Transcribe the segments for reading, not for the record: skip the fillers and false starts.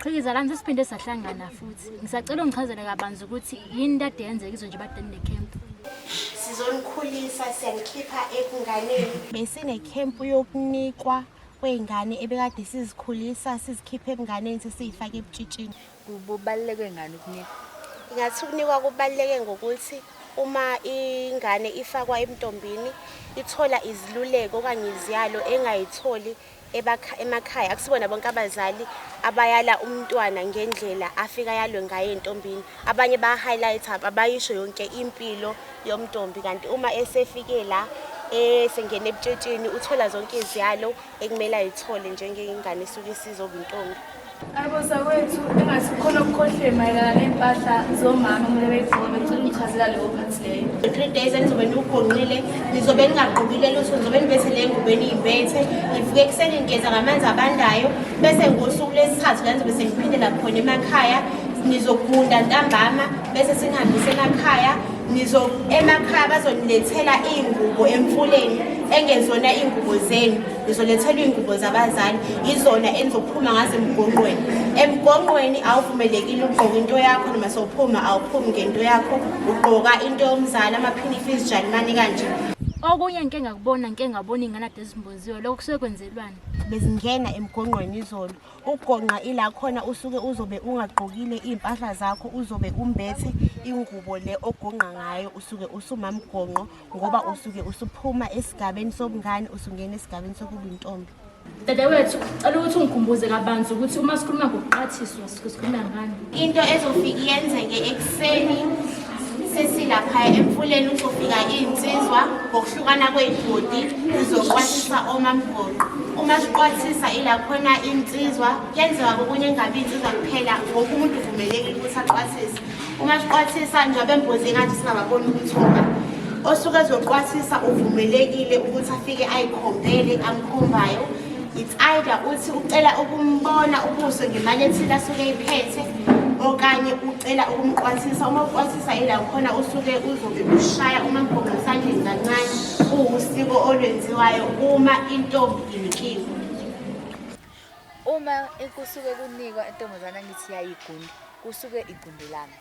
Qhikiza lami sesiphinde sahlangana futhi. Ngisacela ungichazele kabanzi ukuthi yini kade yenzeka izwe nje bade ne-camp. Sizonikhulisa, siyanikhipha ebunganeni. Besinekhempu yokunikwa kwey'ngane ebekade sizikhulisa, sizikhipha ebunganeni sesiyifake ebutshitshini. Kubaluleke ngani ukunikwa? Ngathi ukunikwa kubaluleke ngokuthi uma ingane ifakwa ebuntombini ithola iziluleko okanye iziyalo engayitholi emakhaya. Akusibona bonke abazali abayala umntwana ngendlela afika yalwe ngayo entombini. Abanye ba-highlight abayisho yonke impilo yomntombi, kanti uma esefike la esengena ebutshitshini uthola zonke iziyalo ekumele ayithole njengengane esuke isizoba intombi. Abo sakwethu, engathi kukhona okukhohliwe mayelana ney'mpahla zomama kumele beyigqoke. Bengicela ungichazela leyo phathi leyo. 3 days enizobe niwugonqile, nizobe ningagqokile lutho, nizobe nibethe le ngubo eniyibethe. Nivuke ekuseni, nigeza ngamanzi abandayo, bese ngosuku lwesithathu la nizobe seniphindela khona emakhaya. Nizogunda ntambama, bese sinihambise emakhaya. Nizo emakhaya bazonilethela iy'ngubo emfuleni, engezona iy'ngubo zenu. Nizolethelwa iy'ngubo zabazali, izona enizophuma ngazo emgonqweni. Emgonqweni awuvumelekile ukugqoka into yakho noma sewuphuma, awuphumi ngento yakho, ugqoka into yomzali, amaphinifa, izijalimane kanje. Okunye ngike ngakubona, ngike ngabona iy'ngane ade zimboziwe, lokho kusuke kwenzelwani? Bezingena emgonqweni izolo. Ukugonqa ila khona usuke uzobe ungagqokile iy'mpahla zakho, uzobe umbethe ingubo le ogonqa ngayo, usuke usumamgonqo ngoba usuke usuphuma esigabeni sobungane usungena esigabeni sokuba intombi. Dadewethu, cela ukuthi ungikhumbuze kabanzi ukuthi uma sikhuluma ngokuqathiswa sisuke sikhuluma ngani. Into ezofika iyenzeke ekuseni sesilaphaya emfuleni, uzofika iy'nsizwa ngokuhlukana kwey'godi zizoqwashisa omamgoqo. Uma siqwathisa ila khona insizwa, kuyenzeka kokunye engabi insizwa kuphela, wonke umuntu uvumelekile ukuthi aqwathise. Uma siqwathisa njengoba emboze kanje singababoni ukuthi oba osuke ezoqwathisa uvumelekile ukuthi afike ayikhombele amkhombayo. It's either uthi ucela ukumbona ubuso ngemali ethile asuke eyiphethe, okanye ucela ukumqwathisa. Uma uqwathisa ila khona usuke uzobe ushaya umamgoqo esandleni kancane, kuwusiko olwenziwayo uma intombi inikiwe. Uma kusuke kunikwa intombazana, ngithi yayigunda, kusuke igundelana?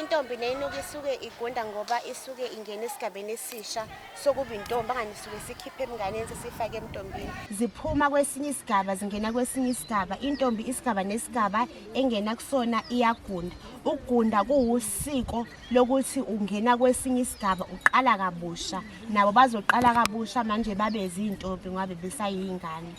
Intombi neyinuka isuke igunda ngoba isuke ingena esigabeni esisha sokuba intombi, angani isuke sikhiphe emnganeni sesifake emntombini. Ziphuma kwesinye isigaba zingena kwesinye isigaba. Intombi isigaba nesigaba engena kusona iyagunda. Ukugunda kuwusiko lokuthi ungena kwesinye isigaba, uqala kabusha. Nabo bazoqala kabusha manje babe zintombi ngoba besayingane.